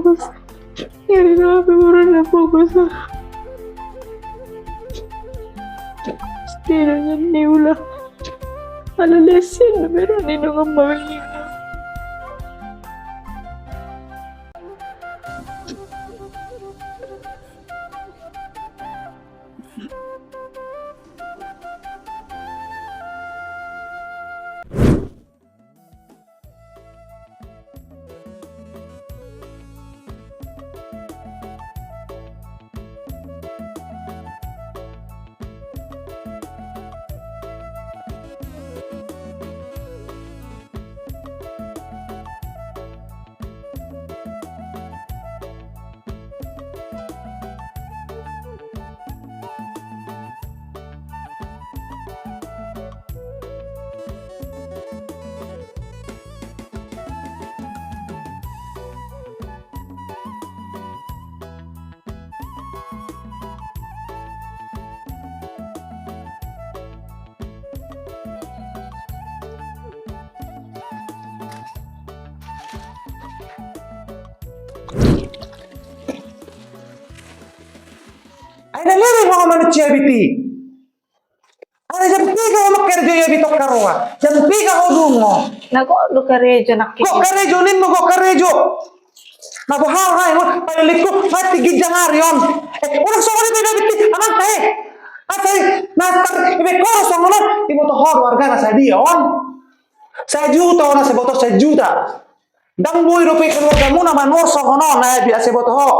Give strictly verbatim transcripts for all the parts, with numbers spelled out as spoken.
Ngeri na hape boru na fokus. Setidaknya ni ula. Ala lesin na beru ni nunga mawingi. Ai na leleng ho manusia biti. Ai jam piga ho mangkarejo ia bitong karoa? Jam piga ho dungo? Na gok do karejo nangkin. Gok karejo ninmu, gok karejo. Na boha ho, hai, mo, paling liku, mati ginjang ari on. Eh, orang songon i pe da biti, amang, eh. Asa i, nastar, ibe koro songon on, iboto ho do argana sadia on. Sajuta on, asa iboto sajuta. Ndang boi dope keluargamuna manuhor songon on, na biasa iboto ho.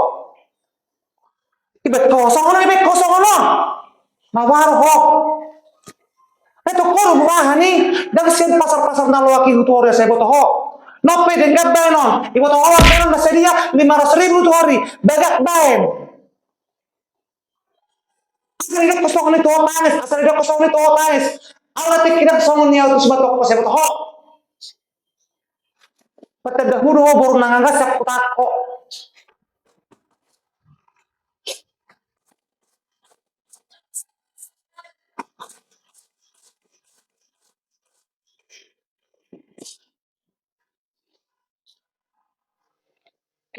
Ibe kosong on, ibe kosong on. Na baru ho. Eto koru murahan i, ndang sian pasar-pasar na loak i hutuhor ia sai boto ho. Nope denggan baen on, iboto ho baen on na sadia lima ratus ribu hutuhor i, bagak baen. Asal idak kosong ni toho tangis, asal idak kosong ni toho tangis. Au na tingki idak songon ni au tu simatokko sai boto ho. Patanda hudo ho boru nang angga siak kutako.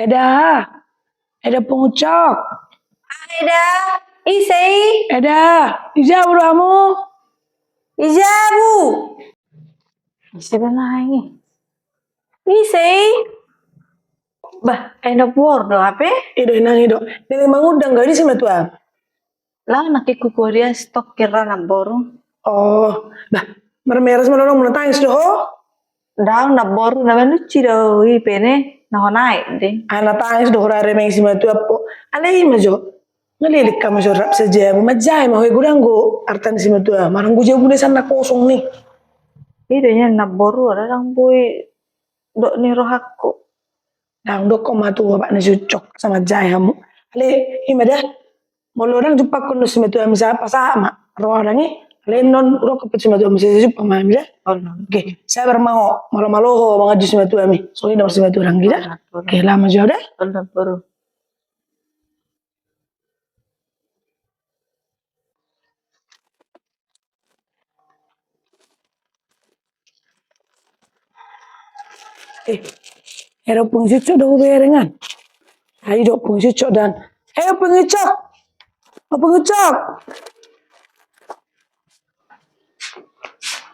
Eda, Eda pungucok. Eda, ise i? Eda, i jabu do hamu? I jabu. Ise do nai? Ise i? Bah, ai na boru do hape? Ido inang ido. Nilai mangundang gari si matua. Lah, na kikku kuria stok kira na boru. Oh, bah, marmeras ma lolong na tangis do ho? Dang na boru na manuci do i pene na ho naik de. Ah, na tangis do ho rare meng si matua po. Alai ma jo. Ngelilik kamu jorap sajabu, majae ma ho i godang go artan si matua, marang go jabu de san na kosong ni. Ido nya na boru ada dang boi dok ni rohakku. Dang dok ko matua bak na cucok sama jae hamu. Ale ima dah. Molo dang jumpangkon do si matua mi sapa sama roha dang i. Ale non rokko pe si matua mi sapa jumpa ma mi dah. Oke, sabar ma ho, malo-malo ho mangaji si matua mi. Songon i do si matua dang i dah. Oke, lama jo dah. Eh, ero pungu cucok do huberengan. Ai do pungu cucok dan. Eh, pungu cucok. Oh, pungu cucok.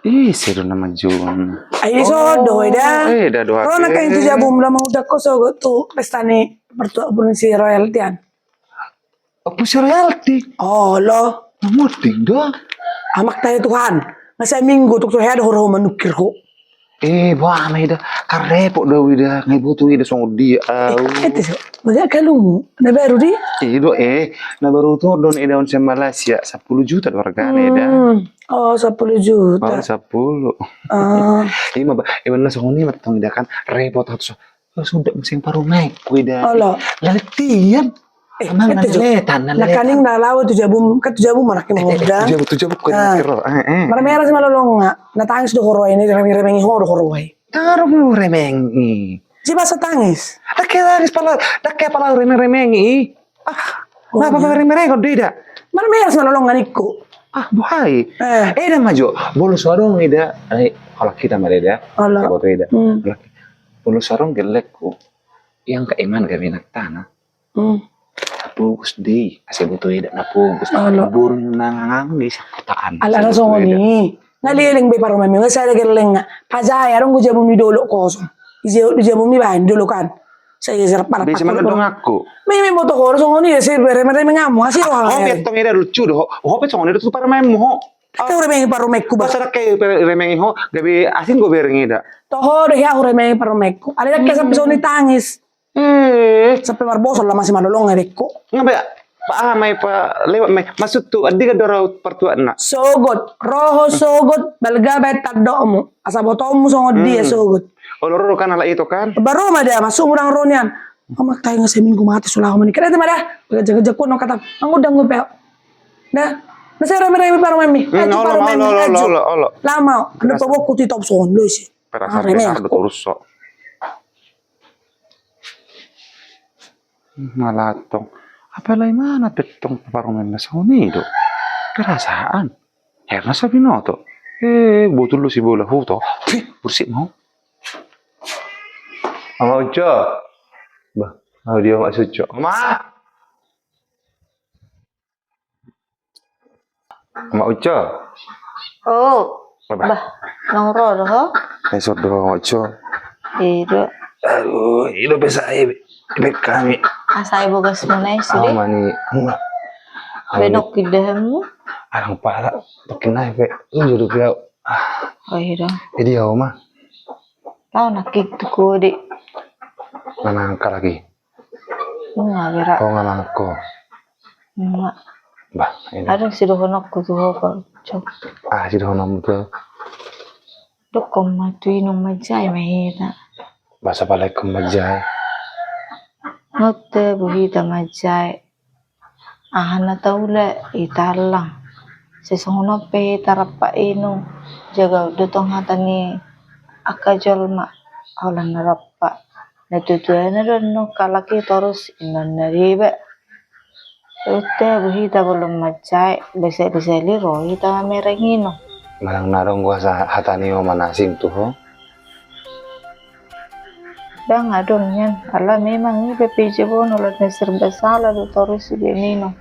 Ih, seru nama Jun. Ai so do eda. Eh, da do. Ro na kain tu jabu mula mau dak ko sogo tu pesta ni pertua burung si royaltian. Apa si royalti? Oh, lo. Namuting do. Amak tanya Tuhan. Masa minggu tuk tu hea do ho manukir ho. Eh, bah, na ida karepot do ida ngai butuh ida songon dia au. Eh, itu so. Banyak kalumu. Na baru di? Eh, do eh. Na baru tu don ida on sama Malaysia sepuluh juta do hargana ida. Oh, sepuluh juta. Baru sepuluh. Ah. Ima ba, ima na songon ima tong ida kan repot harus. Oh, sudah mesin parumae ku ida. Olo. Laletian. Eh, amang na letan, na letan. Nakaning na lawa tu jabu, kan tu jabu mana ki mangundang. Tu jabu, tu jabu ku na kiro. Marmeras ma lolong nga. Na tangis do ho roa i, remengi-remengi ho do ho roa i. Taro mu remengi. Jibasa tangis. Dake tangis pala, dake pala remeng-remengi. Ah, na apa remengi ho do ida. Marmeras ma lolong nga ningku. Ah, boha i. Eh, eda ma jo. Bolu so adong ida. Ai, halak hita ma eda. Halak hita. Bolu so adong gellengku. Iangkat i ma gabe anak tana. Hmm. Pogos do i, asa boto eda na pogos. Olo. Boru na ngangang di sakotaan. Ala na songon i. Nga leleng be parumaenmu, nga sada gelleng nga. Pajae, adong do jabumi dolok kosong. Di jabumi baen dolok an. Sai geser parak. Be, parak, cuma parak, dong aku. Memang boto kosong songon i, sai beremeng-remeng hamu, asi roha. Ho, biar tong eda lucu do ho. Ho pe songon i do tu parumaenmu ho. Ate huremengi parumaenku ba. Masa dak ke huremengi ho, gabe asing do bereng eda. Toho do hea huremengi parumaenku. Alai dak ke sampe songon i tangis. Eh. Sampe marbosol lah masih malolong ngerekko. Nga be, pa aha ma i, pa lewat ma i. Maksud tu, andigan do rau partuatna. Sogot, ro ho sogot, balga baen tandokmu. Asa botomu songon dia sogot. Olo ro kan ala ito kan. Baru ma da, masuk mudang ro nian. Amak tai nga seminggu mate sulaho mani. Kereta ma da, jaga-jaga kuno kata. Anggo danggo peo. Da, na sai rame-rame parumaenmi. Hmm, aju olo, parumaenmi, olo, olo, aju. Olo, olo. Lama, anu pabokku ti top songon lo si. Perasaan remeng aku. Torus so. Malatong. Apa lai mana pettong parumaenna songon i do. Perasaan. Herna sabinoto. Eh, botul lo si bola huto. Pih, bersih mau. Ama Uco. Bah, mau dia masuk Uco. Oma. Ama Uco. Oh. Bah, nang ro do ho? Ai sor do ho Uco. Ido. Aduh, ido pe sae be kami. Asai bogas muna i sude. Aman i. Benok kidahanmu. Arang pala. Pakin naik be. Lu jodoh kau. Oh, ido. Jadi ya, Oma. Tau nakik tu kode. Mana angka lagi? Nga bera. Oh, nga nangko. Nga. Bah, ini. Adong sidohononku tu ho, Pak Ucok. Ah, sidohononmu tu. Dokkon ma tu inong manjae ma hita. Bah, sapa lai ingkon manjae? Nga tabu hita manjae. Aha na taula hita allang. Sai songon on pe hita rap inong. Jaga do tong hata ni angka jolma. Holan na rap. Na tuatuana do annon halak i torus inonna deba. Rap tabu hita molo manjae, bisa-bisa i ro hita mamereng inong. Manang na adong do hata ni oma na asing tu ho? Ndang adong nian, ala memang iba pe jaboan holan na serba salah do torus iba inong.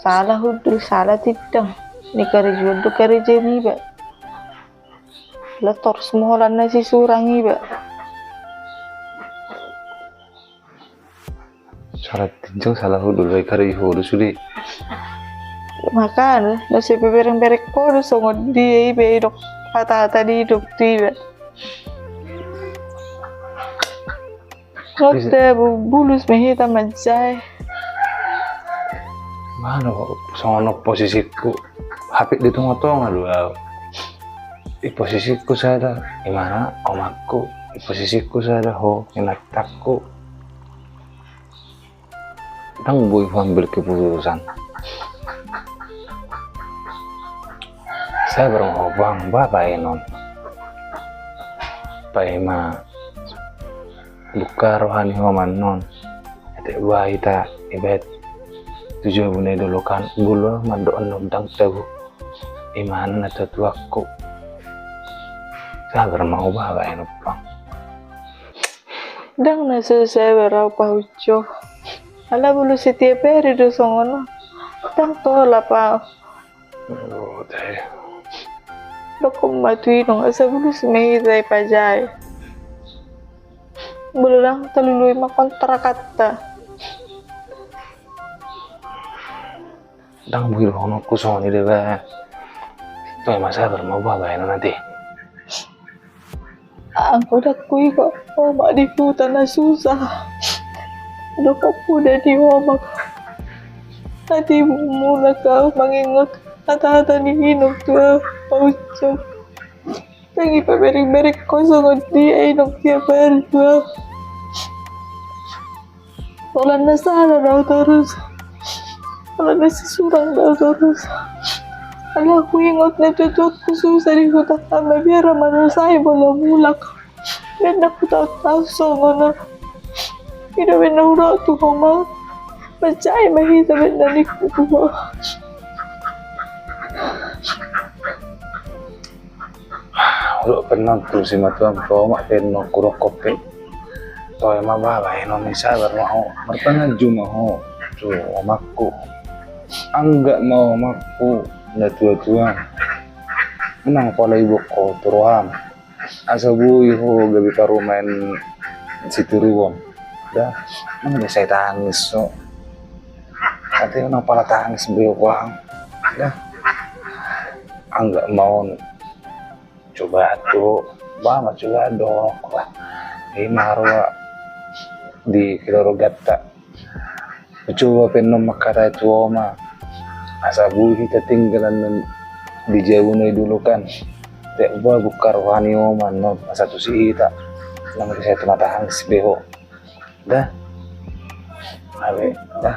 Salah hundul, salah tindang. Ni karejoan do karejo niba. Ala torus ma holan na sisurang iba. Salah tindang, salah hundul, bae karejo ho do sude. Makana na sai bereng-bereng ho do songon dia iba, idok hata-hata ni idok tu iba. Rap tabu, bulus ma hita manjae. Mana songon on posisiku. Hapit di tonga-tonga do au. I posisiku sada, imana omakku. I posisiku sada ho, inantakku. Ndang boi huambil keputusan. Sabar ma ho bang, bah baenon. Paima buka roha ni ho ma annon. Etek bah hita ibaen tu jabu na i dolok an, bolo mandok annon ndang tabu. Imana na tuatuakku. Sabar ma ho bah baenon bang. Ndang na so sabar au Pak Ucok. Ala bolo setiap hari do songon on. Ndang tolap au. Dokkon ma tu inong asa bulus ma hita i pajae. Bolo ndang talului ma kontrakanta. Ndang boi dohononku songon i deba. Toe ma sabar ma bah baenon ate. Anggo ndang huingot omak di huta na susah. Dohot poda ni omak. Nanti mulak au mangingot hata-hata ni inong tu au Pak Ucok. Ndang ipabereng-bereng ho songon dia inong tiap hari tu au. Holan na salah do au torus. Holan na sisurang do au torus. Ala huingot na tuatuakku susah di huta, ama biar ama dosa i bolo mulak. Baen na hutaon au songon on. I do baen na hudok tu ho ma. Manjae ma hita baen na ningku tu ho. Hudok pe annon tu simatuam tu omak pe annon hudok pe. Toe ma ba, bahenon ni sabar ma ho, marpanganju ma ho tu omakku. Angga ma omakku na tuatua, unang pola iboan ho tu roham. Asa boi ho gabe parumaen sitiruon. Da, unang be sai tangis ho. Ate unang pola tangis be ho, boha. Da, angga ma on. Coba tu, ba ma coba do. Ima roa di keluargata. Coba pe annon mangkatai tu oma, asa boi hita tinggal annon di jabu na i dulu kan. Ate ba buka roha ni oma annon, asa tusi hita. Unang be sai tumatangis be ho. Da. Abe, da.